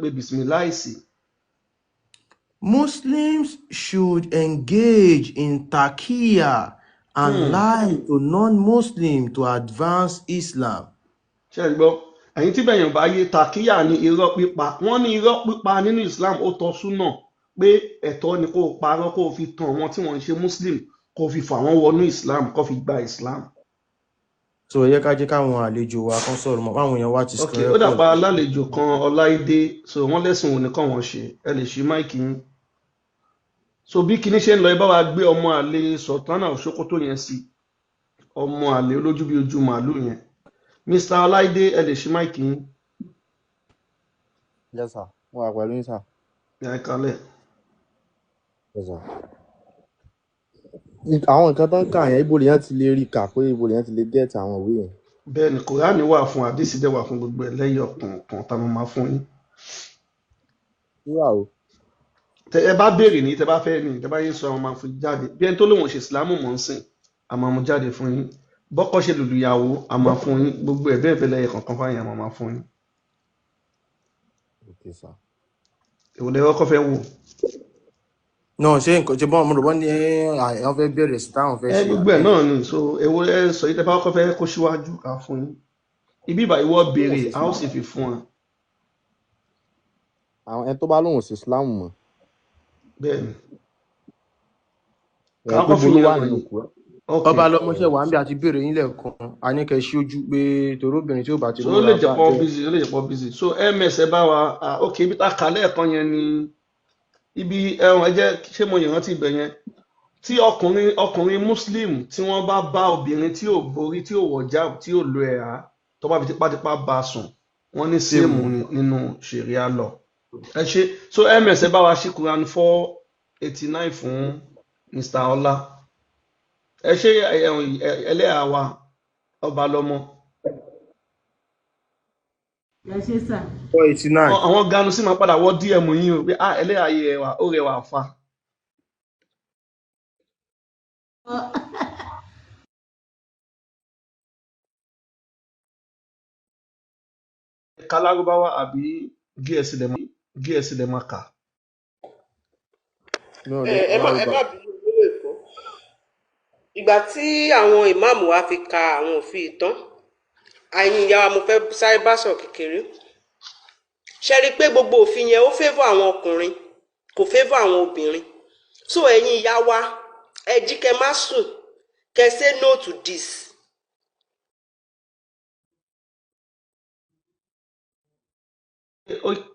Pé bisimilahi sí. Muslims should engage in taqiyya and lie to non-Muslims to advance Islam. Ṣe ń gbọ́? Ẹ̀yin tí bẹ̀yàn bá yé, tàkíyà ní irọ́ pípa. Wọ́n ní irọ́ pípa nínú Islam, ó tọ́ súnà pé ẹ̀tọ́ ni kó o parọ́, kó o fi tan àwọn tí wọ́n ń ṣe Muslim, kó o fi fà wọ́n wọnú Islam, kó o fi gba Islam. So ẹ yẹ ká jẹ́ káwọn àlejò wa kan sọ̀rọ̀ mọ́ báwọn èèyàn wa ti Ok, screen ó dàpọ̀ record. Alálejò kan, Ọláìdé, so wọ́n lẹ́sùn òní kàn wọ́n ṣe. Ẹ lè ṣí mic yín. So bí kinní ṣe ń lọ, ẹ bá wa gbé ọmọ àlè Sultana Sokoto yẹn sí, ọmọ àlè olójú bí ojú màálù yẹn. Mr Ọláìdé, ẹ lè ṣí mic yín. Yes, sir. Mo wà pẹ̀lú yín, sir. Ní àìkálẹ̀. Yes, sir. Àwọn nǹkan tó ń kà yẹn, ibo lèèyàn ti lè rí kà, pé ibo lèèyàn ti lè get àwọn ìwé yẹn? Bẹ́ẹ̀ ni, Kùránì wà fún, àdìsí dẹ̀ wà fún gbogbo ẹ̀ lẹ́yọ̀ kọ̀ọ̀kan tá a máa fún yín. Wúrà o. Tẹ ẹ bá béèrè ní, tẹ bá fẹ́ ní, tẹ bá yín sọ, àwọn máa fi jáde. Bí ẹni tó lóun ṣe ìsìlámù mọ̀ ń sìn, a máa mú jáde fún yín. Bọ́kọ ṣe lùlù ìyàwó, a máa fún yín. Gbogbo ẹ̀ bẹ́ẹ̀ bẹ́ẹ̀ lẹ́yọ̀ kọ̀ọ̀kan fáyín, a máa fún yín. Okay, sir. Èwo lẹ kọ́kọ́ fẹ́ wò? No, ṣé nǹkan ṣe bọ́n mo rò wọ́n ní àwọn fẹ́ bẹ̀rẹ̀ sí táwọn fẹ́ Ẹ ṣe gbogbo ẹ̀ àbí? náà ni. So èwo ẹ sọ yìí tẹ bá kọ́kọ́ fẹ́ kó síwájú ká fún yín. Ibi ìbà ìwọ Lóun béèrè, ṣe a ó Islam. sì fi fún ẹ. Àwọn ẹni tó bá lóun ṣe Islam mọ́. Bẹ́ẹ̀ ni. Ẹ Ká pé kọ́ bo fi ló yẹn wà hàn nínú yín. Kùránì. Ok. Ọba lọmọṣẹ wà ń bí àti béèrè yín lẹ́ẹ̀kan, a ní kẹ́ ṣí ojú pé torí obìnrin tí ó bá ti So ó lè múra jẹ́ bá pọ́ tẹ busy, ó lè jẹ́ pọ́ busy. So ms ẹ bá wa, ah, ok, ibi tá a kà lẹ́ẹ̀kan yẹn ni ibi ẹ̀wọ̀n. Ẹ jẹ́ ṣé mo yàn rántí ibẹ̀ yẹn tí ọkùnrin Muslim tí wọ́n bá bá obìnrin tí ò borí, tí ò wọ̀ jáàbù, tí ò lo ẹ̀há, tó bá fi tipátipá bá a sùn, wọ́n ní same same ni nínú ṣẹ̀ríà lọ. Ẹ ṣe. So ms ẹ bá wa ṣí Quran 489 fún Mr Ọlá. Ẹ ṣe ẹ̀wọ̀n ẹlẹ́yà wa, ọba lọmọ. Ẹ ṣé, sir. 489. Àwọn ganu sì máa padà wọ DM yín o pé, ah, ẹlẹ́yà yìí rẹwà, ó rẹwà fa. Ká lárúbáwá àbí gẹ̀ẹ́sì lẹ máa kà? Mi ò Ẹ lè ẹ má ẹ lárúbá. má bínú, lówó Èkó. Ìgbà tí àwọn ìmáàmù wa fi ka àwọn òfin ìtàn àyìn, ìyá wa, mo fẹ́ sáré bá sọ̀rọ̀ kékeré. Ṣe rí i pé gbogbo òfin yẹn, ó favour àwọn ọkùnrin, kò favour àwọn obìnrin. So ẹ̀yin ìyá wa, ẹ jí, kẹ́ má sùn, kẹ́ say no to this.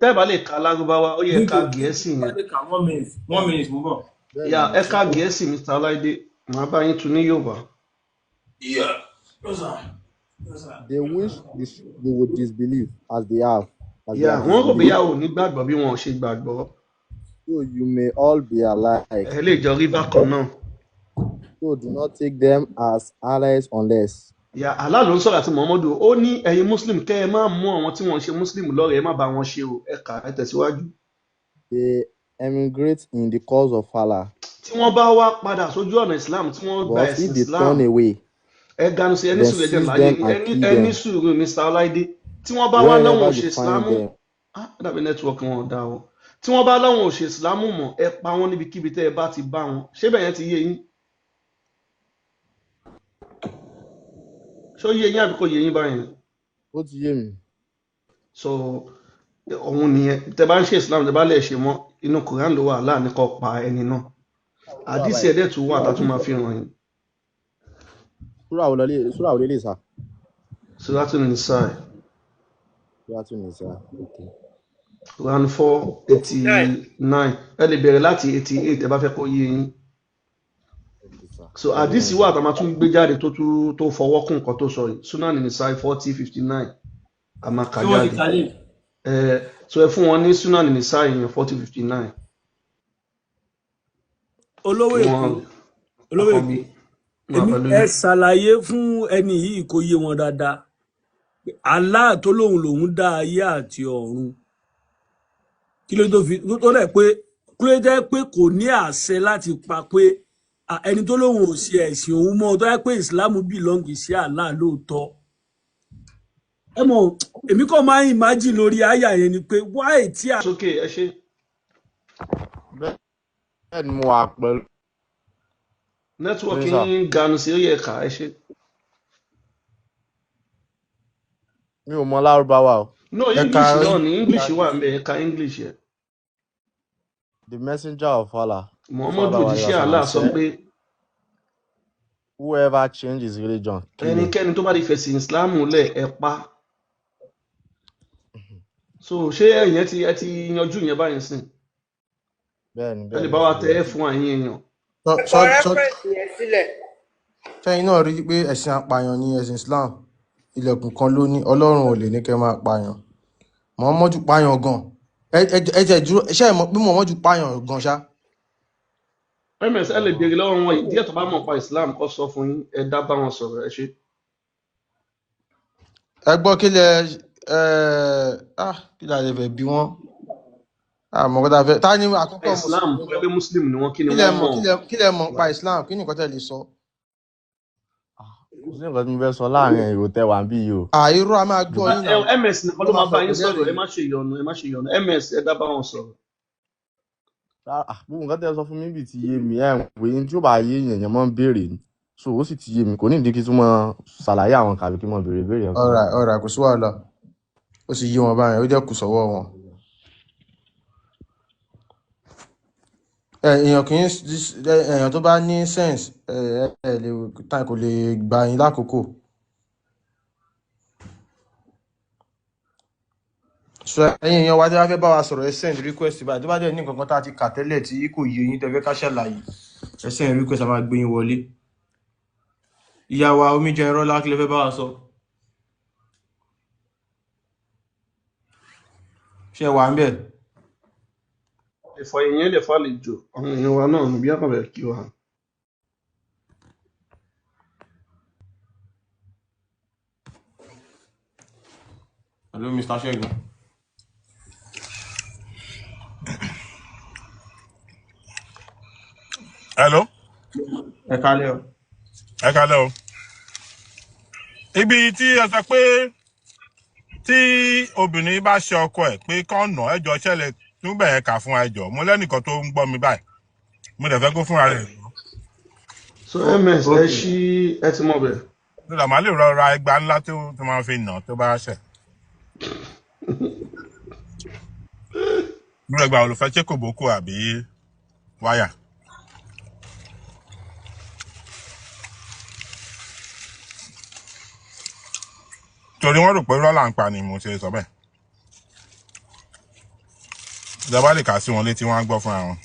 Tẹ́ ẹ bá lè ka lárúbáwá, ó yẹ ká Nítorí gẹ̀ẹ́sì yẹn. One minute, one minute, mo bọ̀. Bẹ́ẹ̀ Yà ni. Ẹ ka gẹ̀ẹ́sì, Mr Ọláìdé, màá bá yín tu ní Yorùbá. Yeah. Yes, sir. Yes, sir. They wish you would disbelieve as they Yà have wọ́n rò disbelieved. bóyá ò ní gbàgbọ́ bí wọn ò ṣe gbàgbọ́. So you may all be alike. Ẹ lè jọ rí bákan náà. So do not take them as allies unless. Yà Allah ló ń sọ̀rọ̀ àti Muhammadu. Ó ní ẹ̀yin Muslim, kẹ́ ẹ má mú àwọn tí wọ́n ń ṣe Muslim lọ́rẹ̀ẹ́, ẹ má bá wọn ṣe o. Ẹ kà, ẹ tẹ̀síwájú. They emigrate in the cause of Allah. Tí wọ́n bá wá padà sójú ọ̀nà Islam, tí wọ́n gba But ẹ̀sìn if they Islam, turn away, ẹ ganu sí, ẹni then sùúrù, ẹ jẹ́ seize láyé them and ẹni kill ẹni them sùúrù, Mr Ọláìdé. Tí wọ́n bá wá wherever láwọn ò you ṣe find Islam, them. Ah, ó dàbí network wọn ò dáa o. Tí wọ́n bá láwọn ò ṣe Islam mọ́, ẹ pa wọ́n níbikíbi tẹ́ ẹ bá ti bá wọn. Ṣé bẹ́ẹ̀ yẹn ti yé yín? Ṣó yé yín àbí kò yé yín báyẹn? Ó ti yé mi. So òun nìyẹn. Tẹ́ bá ń ṣe Islam, tẹ́ bá lè ṣe mọ́, inú Quran ló wà láàánú kó pa ẹni náà. Àdìsí ẹ̀dẹ̀ tún wà tá a tún máa fi hàn yín. Súrà wo lọlé? Súrà wo lélẹ̀, sir? Suratul Nisa. Súrà Nisa. Okay. Quran 489. Ẹ lè bẹ̀rẹ̀ láti 88 ẹ bá fẹ́ kó yé yín. Okay, sir. So àdìsí wà tá a máa tún gbé jáde tó tún tó fọwọ́ kún nǹkan tó sọ yìí. Sunan Nisa 4059, a máa kà Ṣé wọ́n ti jáde. kálẹ̀? Ẹ so ẹ fún wọn ní Sunan Nisa yẹn, 4059. Olówó Kí Èkó, wọ́n olówó Èkó. àkọ́bí máa Èmi pẹ̀lú ẹ yín. ṣàlàyé fún ẹni yìí kó yé wọn dáadáa. Allah tó lóun lòun dá ayé àti ọ̀run. Kí ló tó fi tó dẹ̀ pé kí ló jẹ́ pé kò ní àṣẹ láti pa pé ẹni tó lóun ò ṣe ẹ̀sìn òun mọ́, tó yẹ pé Islam belong sí Allah lóòótọ́? Ẹ mọ̀, èmi kàn máa ń imagine lórí àyà yẹn ni pé why tí a. Sókè, ẹ ṣe. Bẹ́ẹ̀ ni mo wà pẹ̀lú Nẹ́tíwọ́ọ̀kì yín sà. yín ganu sí, ó yẹ ká ẹ ṣe. Mi ò mọ lárúbáwá o. No, Ẹ ka English náà ni, English wà ń bẹ, ẹ ka English yẹn. The messenger of Allah Muhammadu sallallahu alaihi òjíṣẹ́ wasallam Allah sọ said, pé whoever change his religion, kill him. ẹnikẹ́ni tó bá ti fẹ̀sìn Islam lẹ̀, ẹ pa. So ṣé ẹ̀yẹn ti ẹ ti yanjú yẹn báyìí sìn? Bẹ́ẹ̀ ni, Ẹ bẹ́ẹ̀ lè ni bá ó wa ti tẹ yé ẹ mi. fún àyín èèyàn. Sọ Ẹ kọ sọ sọ rẹ́fẹ̀rẹ̀nsì yẹn sílẹ̀. Sẹ́yìn náà rí i pé ẹ̀sìn apààyàn ni ẹ̀sìn Islam. Ilẹ̀kùn kan ló ní, Ọlọ́run ò lè ní kẹ́ máa pààyàn. Muhammadu pààyàn gan. Ẹ jẹ́ dúró, ṣé ẹ mọ̀ pé Muhammadu pààyàn gan ṣá? Ms ẹ lè béèrè lọ́wọ́ wọn díẹ̀ tó bá mọ̀ pa Islam kó sọ fún yín, ẹ dá bá wọn sọ̀rọ̀, ẹ ṣe. Ẹ gbọ́ kí lẹ ẹ kí lẹ fẹ́ bí wọ́n? Àmọ́ kó tá a fẹ́. Ta ni àkọ́kọ́ Islam mùsùlùmí tó fẹ́ gan? pé Muslim ni wọ́n, kí ni Kí lẹ wọ́n mọ̀ mọ̀? kí lẹ mọ̀ pa Islam? Kí ni nǹkan tẹ́ lè sọ? Kò sí nǹkan tí mo fẹ́ sọ láàrin èrò tẹ wà ń bí yìí o. Àìró a máa Ju gbọ́ yín náà. Ms nìkan Wọ́n ló máa máa bá sọ yín pẹ̀lú sọ̀rọ̀, ẹ̀rí. ẹ má ṣe ìyọnu, ẹ má ṣe ìyọnu. Ms ẹ dá bá wọn sọ̀rọ̀. Gbogbo nǹkan tẹ́ sọ fún mi bí ti yé mi, ẹ̀ ń pè é tí ó bá yé èèyàn, èèyàn máa ń béèrè ni. So ó sì ti yé mi, kò ní ìdí kí tún máa ṣàlàyé àwọn kàbí kí n máa béèrè béèrè ọkàn. Alright, alright, kò sí wàhálà. Ó sì yé wọn báyìí, ó jẹ́ kù sọ́wọ́ wọn. Èèyàn kì í èèyàn tó bá ní sense ẹ ẹ ẹ lè ta kò lè gbà yín lákòókò. So ẹ̀yin èèyàn wa tí wàá fẹ́ bá wa sọ̀rọ̀, ẹ send request báyìí. Tó bá dẹ̀ ní nǹkan kan tá a ti kà tẹ́lẹ̀ tí kò yé yín tẹ́ fẹ́ ká ṣàlàyé, ẹ send request, a máa gbé yín wọlé. Ìyá wa Omijẹ́ Irọ́lá, kí lẹ fẹ́ bá wa sọ? Ṣé ẹ wà ń bẹ̀? Ẹ̀fọ́ èèyàn lè fàlejò àwọn èèyàn wa náà níbi àkànfẹ́ kí wa. Hello, Mr. Ṣẹ́gun. Hello, Ẹ kálẹ́ o. ẹ kalẹ́ o. Ibi tí ẹ sọ pé tí obìnrin bá ṣe ọkọ ẹ̀ pé kán nà ẹjọ́ ṣẹlẹ̀ túbẹ̀ ẹ̀ kà fún ẹjọ́. Mo lẹ́nìkan tó ń gbọ́ mi báyìí. Mo dẹ̀ fẹ́ kó fúnra rẹ̀. So ms ẹ Okay. ṣí ẹ ti mọ̀ bẹ̀. Lọ́dà màá lè rọra ẹgba ńlá tó máa fi nà tó bá ṣẹ̀. Irú ẹgba olùfẹ́ ṣé kòbókò àbí wáyà? Torí wọ́n rò pé rọ́là ń pa ni mo ṣe sọ bẹ́ẹ̀. Ìjọba lè kà sí wọn létí, wọ́n á gbọ́ fúnra wọn.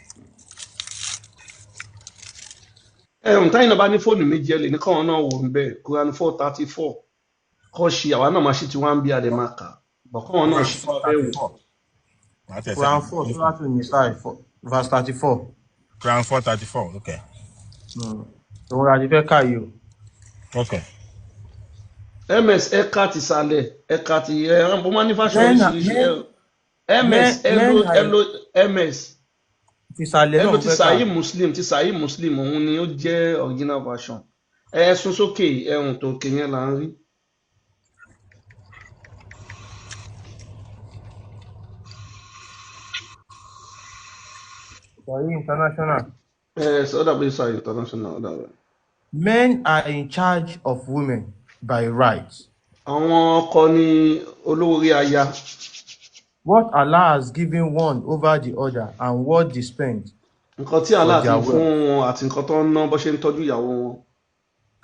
Ẹ̀hún táyìn náà bá ní fóònù méjì, ẹ lè ní káwọn náà wò ń bẹ̀ Quran 434 kọ́ ṣe, àwa náà máa ṣe tí wọ́n á ń bí adẹ̀ máa kà bọ̀ káwọn náà Quran ṣe four wọ́n fẹ́ thirty wò. four. Màá tẹ̀ Quran sẹ́ni. 4, Surah Nisa, verse 34. Quran 4:34. Okay. Òun la ti fẹ́ kà yìí o. Okay. Ms ẹ̀ka ti sàlẹ̀, ẹ̀ka ti ẹ̀ mo máa ní fashion Men oríṣiríṣi men ms men ẹ men lo ẹ are lo ms ti sàlẹ̀ ẹ náà lo mo ti fẹ́ kà. Sahih Muslim, ti Sahih Muslim òun ni ó jẹ́ original version. Ẹ sún sókè, ẹ̀hún tó kè yẹn là ń rí. Sahih International. Ẹ sọ́dà bí Sahih International ọ̀dà rẹ̀. Men are in charge of women by right. Àwọn ọkọ ní olówó orí aya. What Allah has given one over the other and what they spend Nǹkan tí for Allah ti their fún wealth. wọn àti nǹkan tó ń ná bó ṣe ń tọ́jú ìyàwó wọn.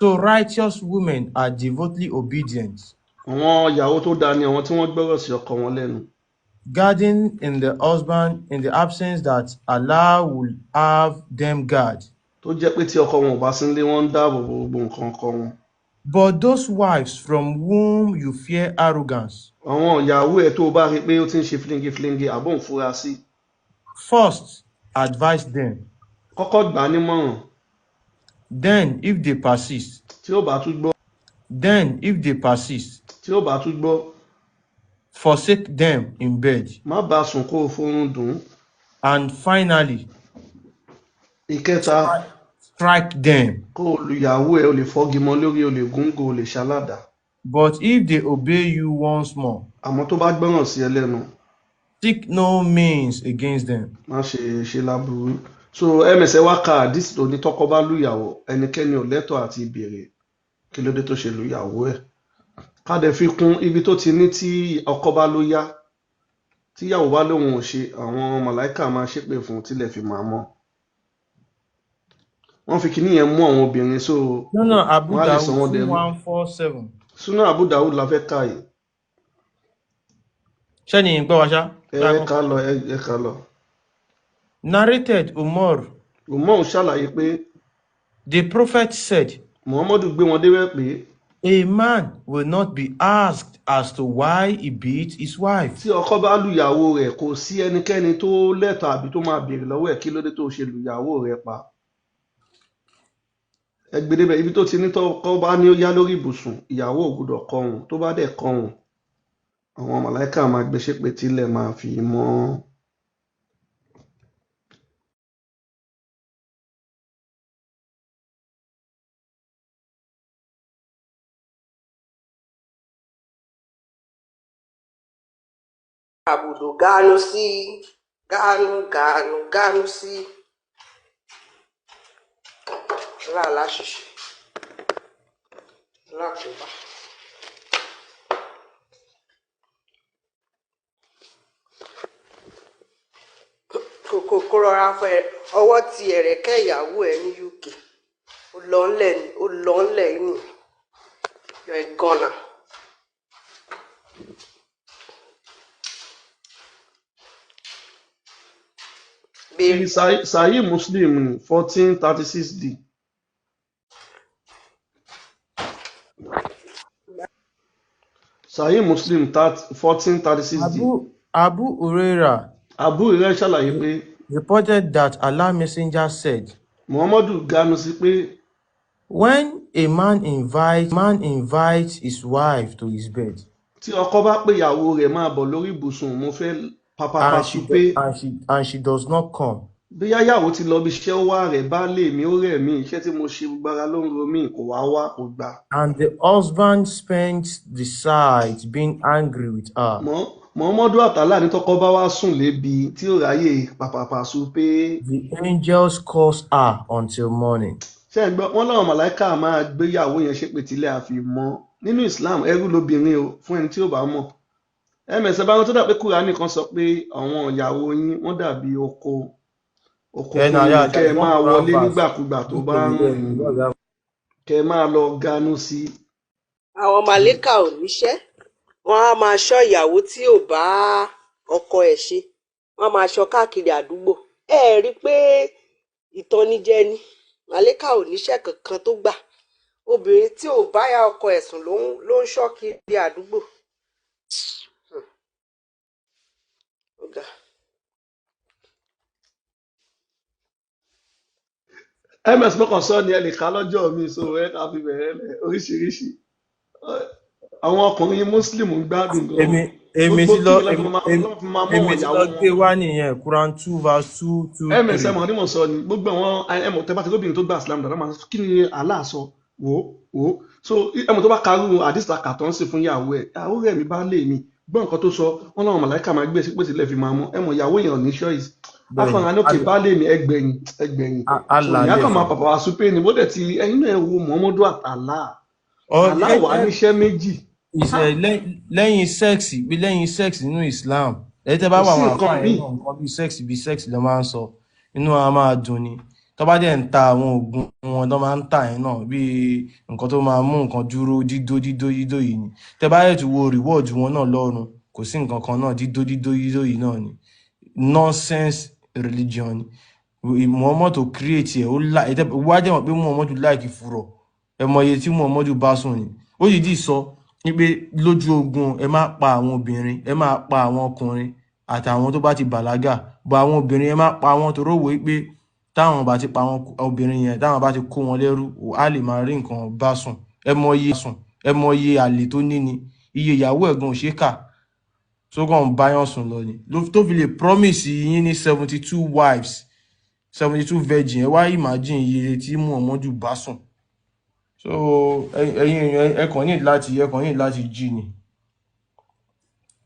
So righteous women are devoutly obedient, Àwọn ìyàwó tó dáa ni àwọn tí wọ́n gbọ́rọ̀ sí ọkọ wọn lẹ́nu. guarding in the husband in the absence that Allah will have them guard. Tó jẹ́ pé tí ọkọ wọn ò bá sí nílé, wọ́n ń dáàbò bo gbogbo nǹkan ọkọ wọn. But those wives from whom you fear arrogance, Àwọn ìyàwó ẹ̀ tó o bá rí i pé ó ti ń ṣe fílíngífílíngí àbò ń fura sí, first advise them. kọ́kọ́ gbà á nímọ̀ràn. Then, if they persist, Tí ó bá tún gbọ́, then if they persist, tí ó bá tún gbọ́, forsake them in bed. má bá a sùn kó o forun dùn ún. And finally, Ìkẹta, strike them. kó o lu ìyàwó ẹ̀, o lè fọ́gi mọ́ lórí, o lè gúngò, o lè ṣaládàá. But if they obey you once more, Àmọ́ tó bá gbọ́ràn sí ẹ lẹ́nu, seek no means against them. má ṣe ṣe láburú. So ms ẹ wá ka àdìsí tó ní tọkọ bá lùyàwó, ẹnikẹ́ni ò lẹ́tọ̀ọ́ àti ìbéèrè kí ló dé tó ṣe lùyàwó ẹ̀. Ká dẹ̀ fi kún ibi tó ti ní tí ọkọ bá ló yá, tíyàwó bá lóun ò ṣe, àwọn màláìkà máa ṣépè fún un tílẹ̀ fi máa mọ́. Wọ́n fi kinní yẹn mú àwọn obìnrin, so No, no, Abu wọ́n á lè sọ Dawud wọ́n dẹrú. 2147. Súnà Abu Dawud la fẹ́ kà yìí. Ṣé ni gbọ́ wa ṣá? Ẹ Lákàn. ká lọ, ẹ ká lọ. Narrated Umar, Umar ṣàlàyé pé the Prophet said, Muhammadu gbé wọn débẹ̀ pé a man will not be asked as to why he beat his wife. tí ọkọ bá lùyàwó rẹ̀, kò sí ẹnikẹ́ni tó lẹ́tọ̀ọ́ àbí tó máa béèrè lọ́wọ́ ẹ̀ kí ló dé tó ṣe lùyàwó rẹ̀ pa. Ẹ gbé débẹ̀ ibi tó ti ní tọkọ bá ní ó yá lórí ibùsùn, ìyàwó ò gbúdọ̀ kọhùn, tó bá dẹ̀ kọhùn, àwọn màláìkà máa gbé ṣépè tílẹ̀ máa fi mọ́. Àbùdù ganu sí ganu ganu ganu sí láàlá ṣìṣe lákòóbá. Kò rọra fẹ ọwọ́ ti ẹ̀rẹ̀kẹ́ ìyàwó ẹ̀ ní UK, ó lọ ńlẹ̀ ní ó lọ ńlẹ̀ ní you're a goner. Béèrè Sahih Muslim ní 1436d. Sahih Muslim 1436d. Abu Huraira Abu Hurairah ṣàlàyé pé reported that Allah Messenger said, Muhammadu ganu sí pé when a man invites his wife to his bed, tí ọkọ bá pè ìyàwó rẹ̀ máa bọ̀ lórí ibùsùn, mo fẹ́ papapa and she súpé, and she and she does not come, bóyá ìyàwó ti lọ bí iṣẹ́, ó wá rẹ̀ bá lè mí, ó rẹ̀ mí, iṣẹ́ tí mo ṣe gbogbo ara ló ń ro mí, kò wá wá, kò gbà. and the husband spends the night being angry with her, Muhammadu àtàlà ní tọkọ bá wá sùn lébi tí ó ráyè pàpàpà súpé, the angels curse her until morning. ṣé ẹ gbọ́, wọ́n láwọn màláìka máa gbéyàwó yẹn ṣépè tílẹ̀ àfi mọ́. Nínú Islam ẹrú lobìnrin o, fún ẹni tí ò bá mọ̀. Ms ẹ bá wọn tó dà pé Kúránì kan sọ pé àwọn ìyàwó yín wọ́n dàbí oko oko Yeah, fún no, yín, yeah, kẹ́ there's ẹ one máa Quran wọlé verse. nígbàkúgbà tó bá ń rùn yín, kẹ́ ẹ máa lọ ganu sí i. Àwọn màlẹ́kà ò níṣẹ́, wọ́n á máa ṣọ́ ìyàwó tí ò bá ọkọ ẹ̀ ṣe, wọ́n á máa ṣọ́ káàkiri àdúgbò. Ẹ ẹ rí i pé ìtọ́nijẹ ni, màlẹ́kà ò níṣẹ́ kankan tó gbà, obìnrin tí ò bá ya ọkọ ẹ̀ sùn ló ń ṣọ́ kiri àdúgbò. Ó ga. Ms mọ̀kàn sọ ni ẹ lè ká lọ́jọ́ mi, so ẹ ká fi bẹ̀rẹ̀ lẹ̀ oríṣiríṣi. Àwọn ọkùnrin Muslim ń gbádùn gan. Èmi èmi Gbogbo ti lọ kí ni èmi lọ́ fi èmi máa mọ́ èmi wọn ti ìyàwó lọ wọn. gbé wá nìyẹn Quran 2 verse 2 2 Ms 3. mọ̀ ní mọ̀ sọ ni gbogbo àwọn ẹmọ̀ tẹ́ bá ti gómìnà tó gba Islam dáadáa máa sọ kí ni Allah sọ, wò ó wò ó. So ẹmọ̀ tó bá karú àdìsá kàtọ́ ń sìn fún ìyàwó ẹ̀, ìyàwó rẹ̀ mi bá lè mi gbọ́ nǹkan tó sọ, wọn láwọn màláìka máa gbé sípò sílẹ̀ fi máa mọ́ ẹmọ̀ ìyàwó yẹn ò ní choice. Bẹ́ẹ̀ni, Akọ̀ràn lókè bá lè mi ẹgbẹ̀yìn ẹgbẹ̀yìn. So ìyá alàlẹ́ kan máa fún. pàpà wá súpé ni bó dẹ̀ ti ẹyin náà wo Muhammadu àtàlà Ọ àlá ẹ wà ẹ níṣẹ́ méjì. ìṣe lẹ́yìn sẹ́ẹ̀sì bí lẹ́yìn sẹ́ẹ̀sì nínú Islam, ẹ̀yin tẹ́ bá Kò wà sí àwọn nǹkan àfáà yẹn míì. náà, nǹkan bí sẹ́ẹ̀sì ló máa ń sọ, inú wa máa dùn ni. Tó bá dẹ̀ ń ta àwọn oògùn wọn tó máa ń tà yẹn náà bí nǹkan tó máa mú nǹkan dúró dídó dídó dídó yìí ni. Tẹ́ bá yẹ̀ tún wo reward wọn náà lọ́run, kò sí nǹkan kan náà, dídó dídó dídó yìí náà ni. Nonsense religion ni. Muhammad tó create ẹ̀ ó lá ẹ̀ tẹ́ wá jẹ́ mọ̀ pé Muhammad like fùrọ̀, ẹ mọ iye tí Muhammad bá sùn ni. Ó yìí dì sọ wípé lójú ogun ẹ má pa àwọn obìnrin, ẹ má pa àwọn ọkùnrin àtàwọn tó bá ti bàlágà, bọ àwọn obìnrin ẹ má pa wọn, torí ó wò wípé táwọn bá ti pa àwọn obìnrin yẹn, táwọn bá ti kó wọn lẹ́rú, á lè máa rí nǹkan bá sùn. Ẹ mọ iye sùn, ẹ mọ iye àlè tó ní ni, iye ìyàwó ẹ̀gbọ́n ò ṣeé kà, tó kàn ń báyàn sùn lọ ni. Tó fi lè promise yín ní 72 wives, 72 virgin, ẹ wá imagine iye tí Muhammadu bá sùn. So ẹ̀yin èèyàn, ẹ kàn ní láti, ẹ kàn ní láti jí ni.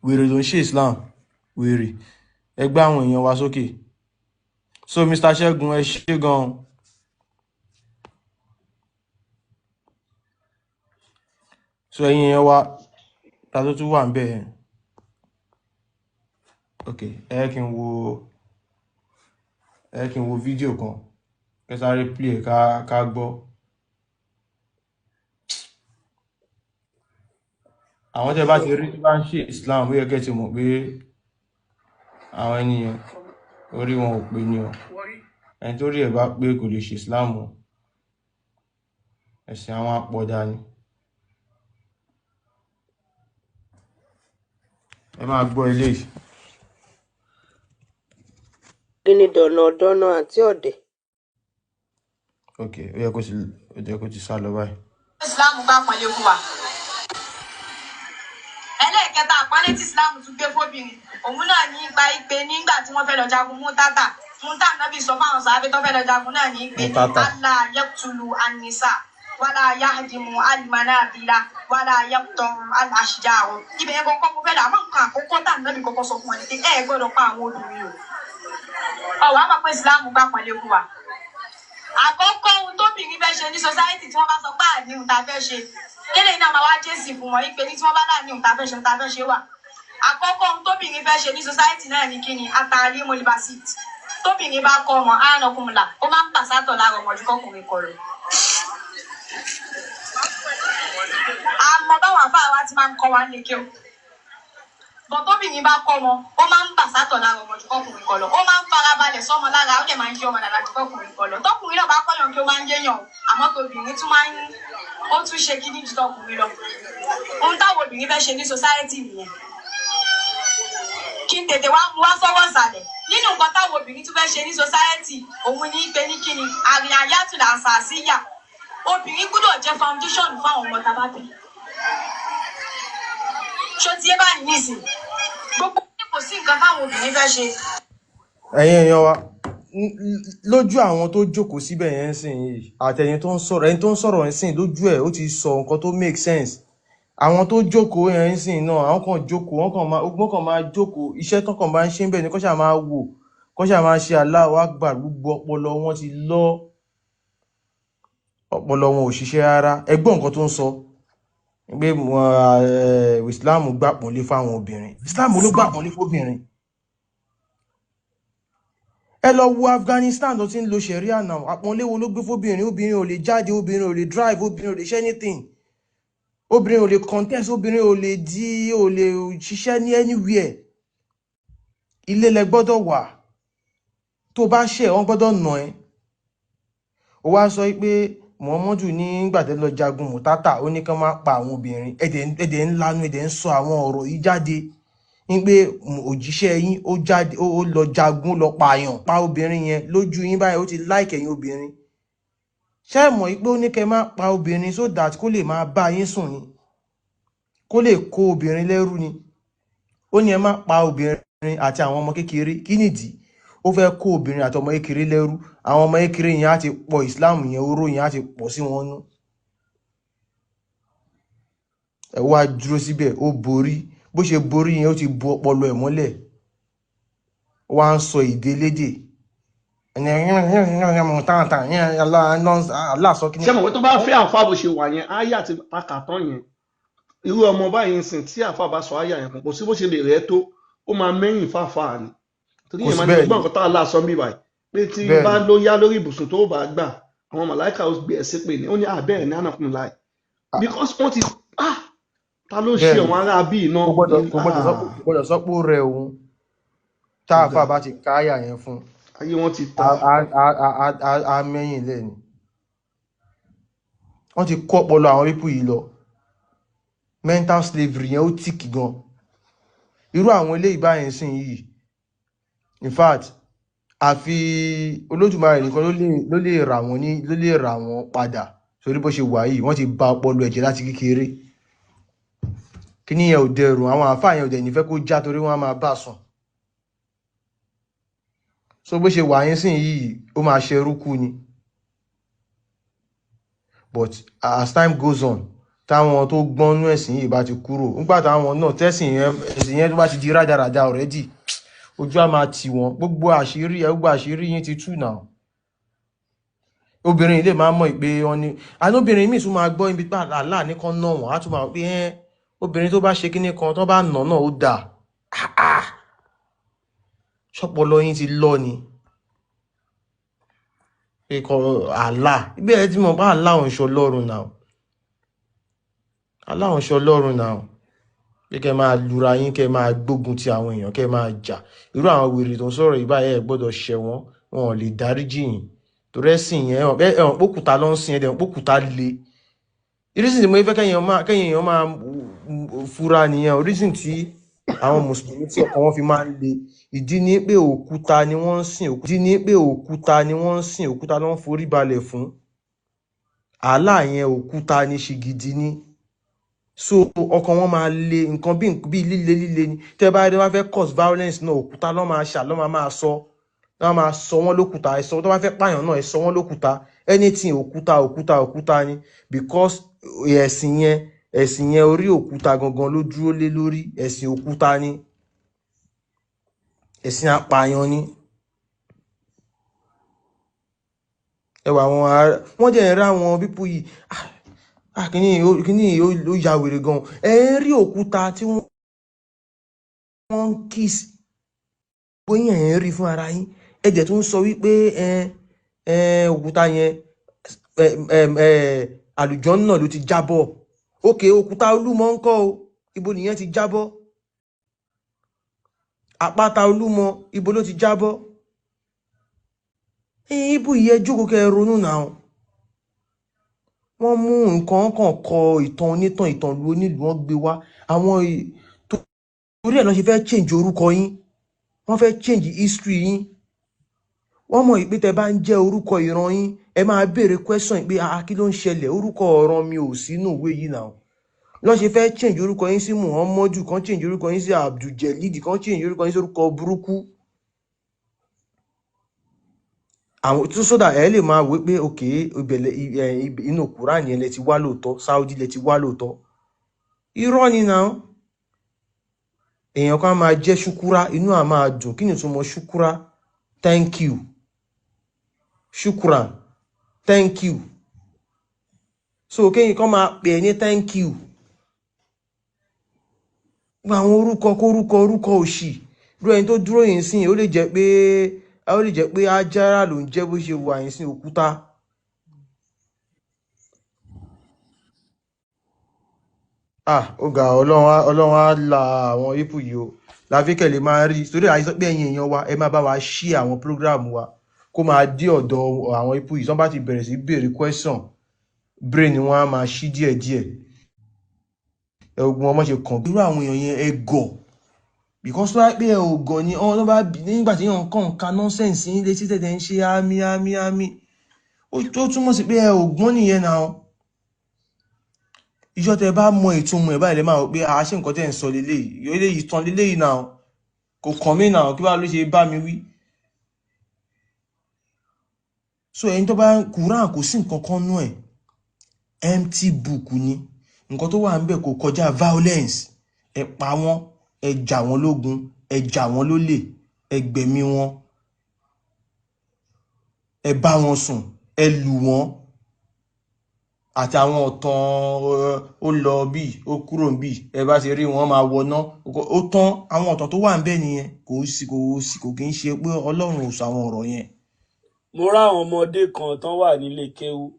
Wèrè ló ń ṣe Islam, wèrè. Ẹ gbé àwọn èèyàn wa sókè. So Mr. Ṣẹ́gun, ẹ ṣé gan-an. So ẹ̀yin èèyàn wa, ta ló tún wà ń bẹ̀ yẹn? Ok, ẹ kí n wo, ẹ kí n wo fídíò kan, kẹ sáré play ẹ̀ ká gbọ́. Àwọn tẹ́ bá ti rí tó bá ń ṣe Islam, ó yẹ kẹ́ ti mọ̀ pé àwọn ènìyàn orí wọn ò pé ni o. Ẹni tó rí ẹ̀ bá pé kò lè ṣe Islam o. Ẹ̀sìn àwọn apọ̀dà ni. Ẹ máa gbọ́ eléyìí. Gíní dọ̀nà dọ́nà àti ọ̀dẹ̀. Ok, ó yẹ kó ti, ó yẹ kó ti sá lọ báyìí. Islam gbà pọ́nlé fún wa. Ẹlẹ́ẹ̀kẹta àpọ́nlé tí Islam tún gbé fóbìnrin, òun náà ní ipa ìpè nígbà tí wọ́n fẹ́ lọ jagun Mútátà. Mútà náà bí sọ fáwọn sàábé tó fẹ́ lọ jagun náà ní ìpè ní Mútátà. Allah yaqtulu an-nisa wala yahdimu al-manabila wala yaqta'u al-ashjar. Ibẹ̀ yẹn kọ́kọ́ mo fẹ́ lọ, àmọ́ nǹkan àkọ́kọ́ tà náà bí kọ́kọ́ sọ fún wọn ni pé ẹ gbọ́dọ̀ pa àwọn obìnrin o. Ọ̀wá mọ̀ pé Islam gbà pọ́nlé fún wa. Àkọ́kọ́ ohun tóbìnrin fẹ́ ṣe ní society tí wọ́n bá sọ pé àní ohun tá a fẹ́ ṣe, kélé náà máa wá jésì fún wọn ìpè ní tí wọ́n bá láàní ohun tá a fẹ́ ṣe, ohun tá a fẹ́ ṣe wà. Àkọ́kọ́ ohun tóbìnrin fẹ́ ṣe ní society náà ni kí ni atali molibasit. Tóbìnrin bá kọ́ ọmọ àánọkùnmùlà, ó máa ń pàṣátọ̀ lára ọmọ ju kọkùnrin kọ lọ. Àmọ́ báwọn àfáà wa ti máa ń kọ́ wa ní kéwù. Bọ̀ tóbìnrin bá kọ́ ọmọ, ó máa ń pàṣátọ̀ lára ọmọ ju kọkùnrin kọ lọ. Ó máa ń farabalẹ̀ sọ́mọ lára, ó dẹ̀ máa ń yé ọmọ dáadáa ju kọkùnrin kọ lọ. Tọkùnrin náà bá kọ́yàn kí ó máa ń yéèyàn o, àmọ́ tóbìnrin tún máa ń, ó tún ṣe kíní ju tọkùnrin lọ. Ohun táwọn obìnrin fẹ́ ṣe ní society nìyẹn. Kí n tètè wá mú wá sọ́wọ́ ìsàlẹ̀. Nínú nǹkan táwọn obìnrin tún fẹ́ ṣe ní society, òun ní pé ní kíni, àrìn àyàtúlà àṣàṣìyà. Obìnrin gbúdọ̀ jẹ́ foundation fáwọn ọmọ tá a bá bí. Ṣó ti yé báyìí nísìnyí? Gbogbo kò sí nǹkan táwọn obìnrin fẹ́ ṣe. Ẹ̀yin èèyàn wa, lójú àwọn tó jókòó síbẹ̀ yẹn ń sìn yìí, àtẹni tó ń sọ̀rọ̀, ẹni tó ń sọ̀rọ̀ ń sìn lójú ẹ̀, ó ti sọ nǹkan tó make sense. Àwọn tó jókòó yẹn ń sìn náà, àwọn kan jókòó, wọ́n kàn máa jókòó, iṣẹ́ tán kàn máa ń ṣe ń bẹ̀ ni kọ́ ṣáà máa wò, kọ́ ṣáà máa ṣe Allahu Akbar, gbogbo ọpọlọ wọn ti lọ, ọpọlọ wọn ò ṣiṣẹ́ rárá. Ẹ gbọ́ nǹkan tó ń sọ pé Islam gbà pọ́nlé fáwọn obìnrin. Islam ló gbà pọ́nlé fóbìnrin. Ẹ lọ wo Afghanistan tó ti ń lo Sharia now, àpọ́nlé wo ló gbé fóbìnrin? Obìnrin ò lè jáde, obìnrin ò lè drive, obìnrin ò lè ṣe anything, obìnrin ò lè contest, obìnrin ò lè di, ò lè ṣiṣẹ́ ní anywhere. Ilé lẹ gbọ́dọ̀ wà, tó bá ṣẹ̀ wọ́n gbọ́dọ̀ nà ẹ́. Ó wá sọ pé Muhammadu nígbà tẹ́ lọ jagun Mutata, ó ní kán má pa àwọn obìnrin. Ẹ̀dẹ̀ ń lanu, ẹ̀dẹ̀ ń sọ àwọn ọ̀rọ̀ yìí jáde ní pé òjíṣẹ́ yín ó jáde, ó lọ jagun, ó lọ pààyàn, pa obìnrin yẹn lójú yín báyìí, ó ti láìkẹ̀ yín obìnrin. Ṣé ẹ mọ̀ pé ó ní kẹ́ má pa obìnrin so that kó lè máa bá yín sùn ni, kó lè kó obìnrin lẹ́rú ni? Ó ní ẹ má pa obìnrin àti àwọn ọmọ kékeré. Kí nìdí? Ó fẹ́ kó obìnrin àti ọmọ kékeré lẹ́rú. Àwọn ọmọ kékeré yẹn á ti pọ̀, Islam yẹn, oró yẹn á ti pọ̀ sí wọn nú. Ẹ wá dúró síbẹ̀, ó borí. Bó ṣe borí yẹn, ó ti bu ọpọlọ ẹ̀ mọ́lẹ̀. Ó wá ń sọ èdè lédè. Ṣé mọ̀ pé tó bá fẹ́ àfa bó ṣe wà yẹn, áyà ti takàtàn yẹn, irú ọmọ báyìí ń sìn tí àfa bá sọ áyà yẹn fún, kò sí bó ṣe lè rẹ́ tó, ó máa mẹ́yìn fáfáà ni. Torí Kò yẹn sí máa ní bẹ́ẹ̀ gbọ́n ni. nǹkan tá a lá sọ mí báyìí pé tí Bẹ́ẹ̀ bá ni. ló yá lórí ibùsùn tó bá gbà, àwọn màláìka ó gbé ẹ ṣépè ní, ó ní àbẹ́ẹ̀ ní ànàkùn láì. Because wọ́n ti ta ló ṣe Bẹ́ẹ̀ ni. àwọn ará bíi iná. Kò gbọ́dọ̀ sọ pé ó rẹ òun. Tá àfa bá ti ká àyà yẹn fún un, Ayé wọn ti ta. á mẹ́yìn lẹ́ni. Wọ́n ti kó ọpọlọ àwọn pípù yìí lọ. Mental slavery yẹn ó tìkì gan. Irú àwọn eléyìí báyìí sìn yìí, in fact, àfi Olódùmarè nìkan ló lè rà wọ́n ní, ló lè rà wọ́n padà. Torí bó ṣe wà yìí, wọ́n ti ba ọpọlọ ẹ̀jẹ̀ láti kékeré. Kíní yẹn ò dẹrùn, àwọn àáfàá yẹn ò dẹ̀ nífẹ̀ẹ́ kó já torí wọ́n á máa bá sùn. So bó ṣe wà yín sìn yìí, ó máa ṣe ẹrú kú ni. But as time goes on, táwọn tó gbọ́n nú ẹ̀sìn yìí bá ti kúrò, nígbà táwọn náà tẹ́sìn yẹn, ẹ̀sìn yẹn tó bá ti di rádaràda already, ojú á máa tì wọ́n. Gbogbo àṣírí ẹ, gbogbo àṣírí yín ti tú náà. Obìnrin lè máa mọ̀ pé wọ́n ní àná, obìnrin míì tún máa gbọ́ ibi pé Allah ní kan náà wọ́n á tún máa wò pé ẹ́, obìnrin tó bá ṣe kíní kan tó bá nà náà ó dà. Ah, ah. Ṣọpọlọ yín ti lọ ni ikọ̀ Allah ibi ẹ ti mọ̀ pé Allah ò ń ṣe Ọlọ́run náà, Allah ò ń ṣe Ọlọ́run náà, pé kẹ́ máa lura yín, kẹ́ máa gbógun ti àwọn èèyàn, kẹ́ máa jà. Irú àwọn wèrè tó ń sọ̀rọ̀ yìí báyìí, ẹ gbọ́dọ̀ ṣẹ̀ wọ́n, wọn ò lè dáríjì yín torí ẹ̀sìn yẹn. Ẹ̀hàn pókùtà ló ń sìn, ẹ̀dẹ̀ pókùtà le. Reason tí mo fẹ́ kẹ́yìn èèyàn máa fura nìyẹn. Reason tí àwọn mùsùlùmí tí ọkàn wọn fi máa ń le, ìdí ni pé òkúta ni wọ́n ń sìn. Ìdí ni pé òkúta ni wọ́n ń sìn, òkúta ló ń forí balẹ̀ fún. Allah yẹn òkúta ni, ṣìgìdì ni. So ọkàn wọn máa le, nǹkan bí líle líle ni. Tẹ́ bá rí wọn fẹ́ cause violence náà, òkúta ló máa ṣà, ló máa sọ, ló máa sọ wọ́n lókúta. Ẹ sọ tó bá fẹ́ pààyàn náà, ẹ sọ wọ́n lókúta. Anything òkúta, òkúta, òkúta ni, because ẹ̀sìn yẹn orí òkúta gangan ló dúró lé lórí. Ẹ̀sìn òkúta ni, ẹ̀sìn apààyàn ni. Ẹwà àwọn ará wọ́n jẹ́ ń rá àwọn pípú yìí. Ah, kíní yìí ó ya wèrè gan. Ẹ ń rí òkúta tí wọ́n ń kiss, bóyá ẹ̀ ń rí fún ara yín. Ẹ jẹ́ tó ń sọ wípé ẹ òkúta yẹn, ẹ ẹ ẹ àlùjànnà ló ti jábọ́. Òkè òkúta Olúmọ ń kọ́ o, ibo nìyẹn ti jábọ́? Àpáta Olúmọ, ibo ló ti jábọ́? Ẹ̀yin ibo yìí, ẹ jókòó kẹ́ ẹ ronú náà. Wọ́n mú nǹkan kan kọ ìtàn onítàn, ìtàn lu onílùú, wọ́n gbé wá. Àwọn torí ẹ̀ lọ́ ṣe fẹ́ change orúkọ yín, wọ́n fẹ́ change history yín. Wọ́n mọ̀ pé tẹ́ bá ń jẹ́ orúkọ ìran yín, ẹ máa béèrè question pé, ah, kí ló ń ṣẹlẹ̀? Orúkọ ọ̀ràn mi ò sínú ìwé yìí náà. Lọ́ ṣe fẹ́ change orúkọ yín sí Muhammadu, kan change orúkọ yín sí Abduljelid, kan change orúkọ yín sí orúkọ burúkú. Àwọn tó sódà ẹ lè máa wí pé òkè ìbẹ̀lẹ̀ inú Quran yẹn lẹ ti wá lóòótọ́, Saudi lẹ ti wá lóòótọ́. Irọ́ ni náà. Èèyàn kan á máa jẹ́ ṣúkúrá, inú á máa dùn. Kí ni ìtumọ̀ ṣúkúrá? Thank you. Ṣúkúrà, thank you. So kéyìn kan máa pè é ní thank you. Gba àwọn orúkọ kórúkọ, orúkọ òṣì. Irú ẹni tó dúró yìí sìn, ó lè jẹ́ pé Ajára ló ń jẹ́ bó ṣe wà yìí sìn, òkúta. Ah, ó ga. Ọlọ́run á la àwọn ipò yìí o. Láfíkẹ́ lè máa rí torí àìsàn pé ẹ̀yin èèyàn wa, ẹ máa bá wa ṣí àwọn program wa kó máa dé ọ̀dọ̀ àwọn ipò yìí. Tí wọ́n bá ti bẹ̀rẹ̀ sí béèrè question, brain wọn á máa ṣí díẹ̀díẹ̀. Ẹ ogun ọmọ ṣe kàn irú àwọn èèyàn yẹn, ẹ gọ̀, because tó bá pé ẹ ò gọ̀ ni ọ̀hún tó bá nígbà tí èèyàn kàn ń ka nonsense yín létí tẹ̀tẹ̀ ń ṣe àmì àmì àmì, ó tó túmọ̀ sí pé ẹ ò gbọ́n nìyẹn náà. Ìjọ tẹ bá mọ ìtumọ̀ ẹ̀ báyìí lè máa rò pé a ṣe nǹkan tẹ́ ń sọ leléyìí, eléyìí tán leléyìí náà, kò kàn mí náà, kí wàá ló ṣe bá mi wí. So ẹni tó bá Quran, kò sí nǹkan kan nú ẹ̀, empty book ni. Nǹkan tó wà ń bẹ̀ kò kọjá violence. Ẹ pa wọ́n, ẹ jà wọ́n lógun, ẹ jà wọ́n lólè, ẹ gbẹ̀mí wọn, ẹ bá wọn sùn, ẹ lù wọ́n, àti àwọn ọ̀tàn ó lọ bí ó kúrò bí ẹ bá ṣe rí wọn máa wọná, ó tán. Àwọn ọ̀tàn tó wà ń bẹ̀ nìyẹn. Kò sí kò kí ń ṣe pé Ọlọ́run ò sọ àwọn ọ̀rọ̀ yẹn. Mo ráwọn ọmọdé kan tán wà nílé kéwú.